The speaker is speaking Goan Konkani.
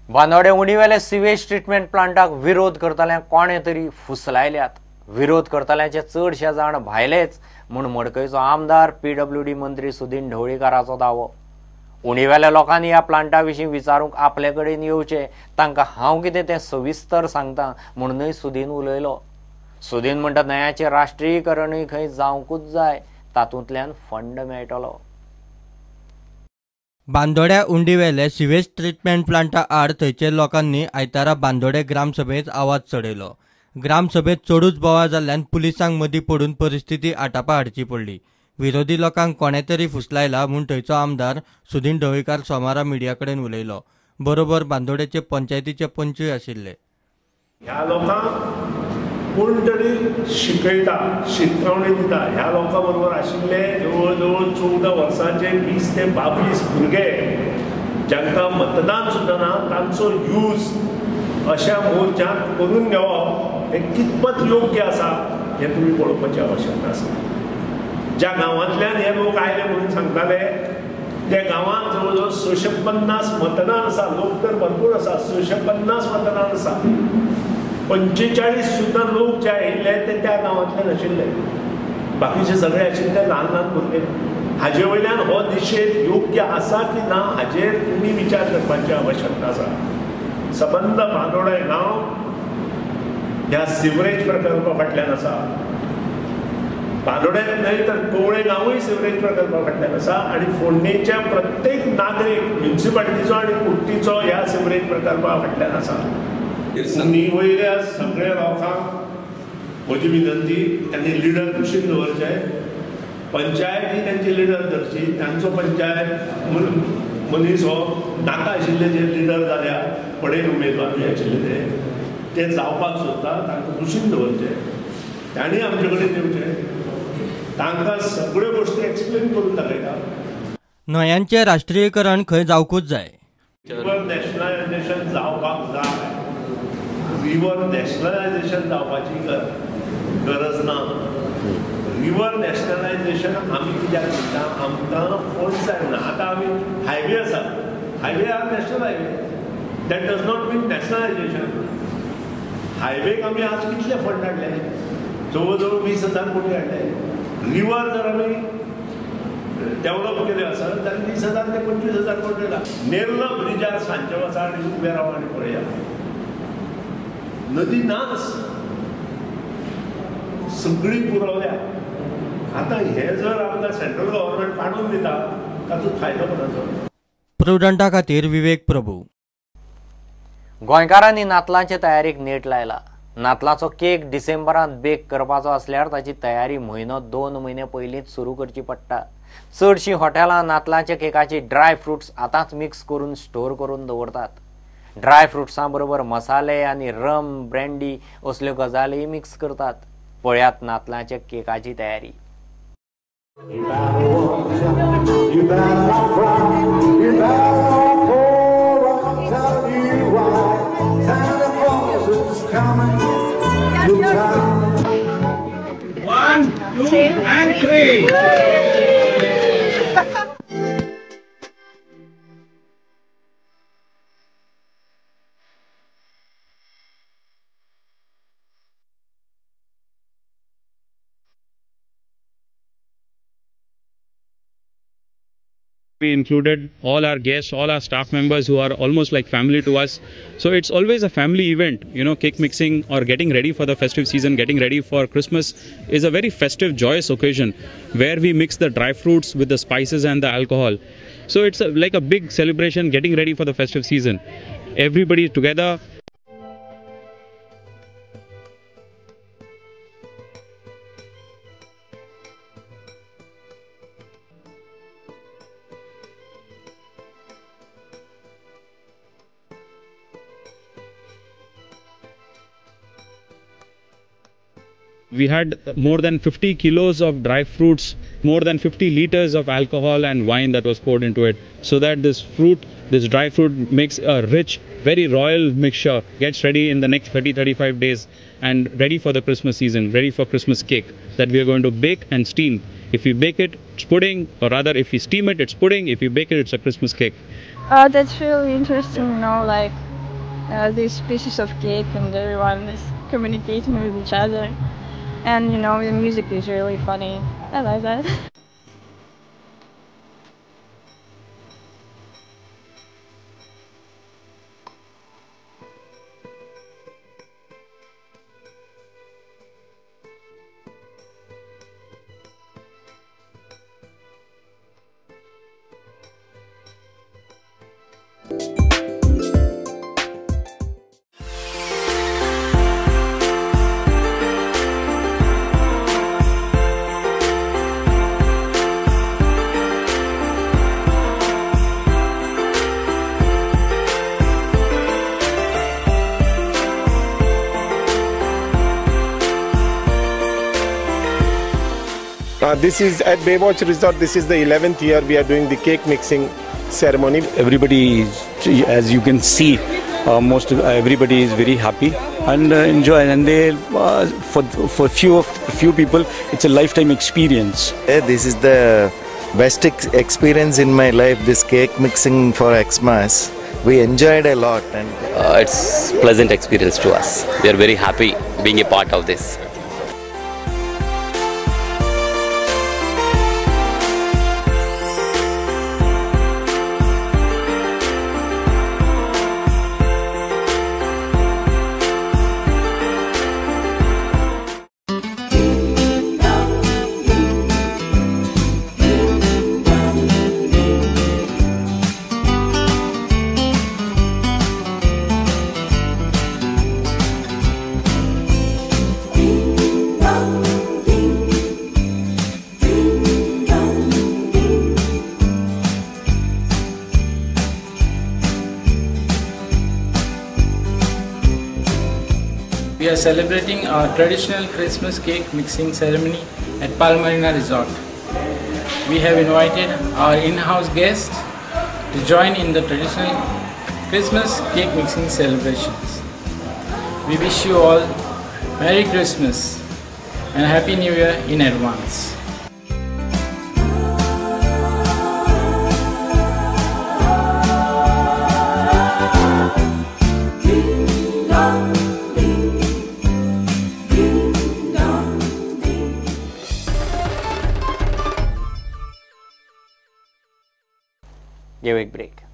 बांदोडे उणीवेले सिवेज ट्रिटमेंट प्लांटाक विरोध करतल्यांक कोणे तरी फुसलायल्यात. विरोध करतल्यांचे चडशे जाण भायलेच म्हूण मडकयचो आमदार पीडब्ल्यूडी मंत्री सुदीन ढवळीकाराचो दावो. उणीवेल्या लोकांनी ह्या प्लांटा विशीं विचारूंक आपले कडेन येवचें, तांकां हांव कितें तें सविस्तर सांगता म्हणूनय सुदीन उलयलो. सुदीन म्हणटा न्हंयाचें राष्ट्रीयकरणूय खंय जावंकूच जाय, तातूंतल्यान फंड मेळटलो. बांदोड्या उंडीवेले सिवेज ट्रिटमेंट प्लांटा आड थंयचे लोकांनी आयतारा बांदोडे ग्रामसभेंत आवाज चडयलो. ग्रामसभेंत चडूच बोवाळ जाल्ल्यान पुलिसांक मदीं पडून परिस्थिती आटापा हाडची पडली. विरोधी लोकांक कोणे तरी फुसलायला म्हूण थंयचो आमदार सुदीन ढवळीकार सोमारा मिडिया कडेन उलयलो. बरोबर बांदोडेचे पंचायतीचे पंचूय आशिल्ले. ह्या लोकांक कोण तरी शिकयता, शिटकावणी दिता. ह्या लोकां बरोबर आशिल्ले जवळ जवळ 14 वर्सांचे 20 ते 22 भुरगे जांकां मतदान सुद्दां ना, तांचो यूज अशा मोर्चांत करून घेवप हें कितपत योग्य आसा हें तुमी पळोवपाची आवश्यकता आसा. ज्या गांवांतल्यान हे लोक आयले म्हणून सांगताले त्या गांवांत जवळ जवळ 650 मतदान आसा. लोक तर भरपूर आसा, 650 मतदान आसा. 45 सुद्दां लोक जे आयिल्ले ते त्या गांवांतले नाशिल्ले, बाकीचे सगळे आशिल्ले ते ल्हान ल्हान भुरगे. हाजे वयल्यान हो निशेध योग्य आसा की ना हाजेर तुमी विचार करपाची आवश्यकता आसा. सबंद बांदोडे गांव ह्या सिवरेज प्रकल्पा फाटल्यान आसा. बांदोड्यांत न्हय तर कवळे गांवूय सिवरेज प्रकल्पा फाटल्यान आसा आनी फोंडेच्या प्रत्येक नागरीक म्युनिसिपालिटीचो आनी कुट्टीचो ह्या सिवरेज प्रकल्पा फाटल्यान आसा. वयल्या सगळ्या लोकांक म्हजी विनंती, तांणी लिडर कुशीक दवरचे, पंचायत ही तांची लिडर धरची. तांचो पंचायत मनीस हो नाका आशिल्ले जे लिडर जाल्या पडेल उमेदवार जे आशिल्ले ते जावपाक सोदता, तांकां कुशीक दवरचे, तांणी आमचे कडेन येवचे, तांकां सगळ्यो गोश्टी एक्सप्लेन करून दाखयता. न्हंयांचें राष्ट्रीयकरण खंय जावकूच जाय. रिवर नॅशनलायझेशन जावपाक जाय. रिवर नॅशनलायझेशन जावपाची गरज ना. रिवर नॅशनलायझेशन आमी कित्याक म्हणटा, आमकां फंड जाय म्हणून. आतां आमी हायवे आसा, highway are national highway, that does not mean nationalisation. हायवेक आमी आज कितले फंड हाडले, जवळ जवळ 20,000 कोटी हाडले. रिवर जर आमी डेव्हलप केले आसत जाल्यार 20,000 ते 25,000 कोटी लागता. नेर्ला ब्रिजार सांजे वचा आनी उबे रावा आनी पळया, नदी नाच, सगळी पुरवल्या. आतां हे जर आमकां सेंट्रल गव्हर्मेंट काडून दिता ताचो फायदो कोणाचो? प्रुडंटा खातीर विवेक प्रभू. गोंयकारांनी नातलांचे तयारीक नेट लायला. नातलाचो केक डिसेंबरांत बेक करपाचो आसल्यार ताची तयारी म्हयनो 2 म्हयने पयलींच सुरू करची पडटा. चडशीं हॉटेलां नातलांच्या केकाची ड्राय फ्रुट्स आतांच मिक्स करून स्टोर करून दवरतात. ड्राय फ्रुट्सां बरोबर मसाले आनी रम, ब्रँडी असल्यो गजाली मिक्स करतात. पळयात नातलांच्या केकाची तयारी. One, two, and three. We included all our guests, all our staff members who are almost like family to us. So it's always a family event, you know, cake mixing or getting ready for the festive season, getting ready for Christmas is a very festive, joyous occasion where we mix the dry fruits with the spices and the alcohol. So it's like a big celebration, getting ready for the festive season. Everybody together. We had more than 50 kilos of dry fruits, more than 50 liters of alcohol and wine that was poured into it, so that this fruit, this dry fruit makes a rich, very royal mixture, gets ready in the next 30-35 days and ready for the Christmas season, ready for Christmas cake that we are going to bake and steam. If we bake it, it's pudding, or rather if we steam it, it's pudding. If you bake it, it's a Christmas cake. That's really interesting to know, like These pieces of cake and everyone is communicating with each other. And you know, the music is really funny. I like that. This is at Baywatch Resort. This is the 11th year we are doing the cake mixing ceremony. Everybody, is, as you can see, most everybody is very happy and enjoy. And they, for few people, it's a lifetime experience. This is the best experience in my life. This cake mixing for Xmas, we enjoyed a lot, and it's pleasant experience to us. We are very happy being a part of this. We are celebrating our traditional Christmas cake mixing ceremony at Palmarina Resort. We have invited our in-house guests to join in the traditional Christmas cake mixing celebrations. We wish you all Merry Christmas and Happy New Year in advance. Give a break.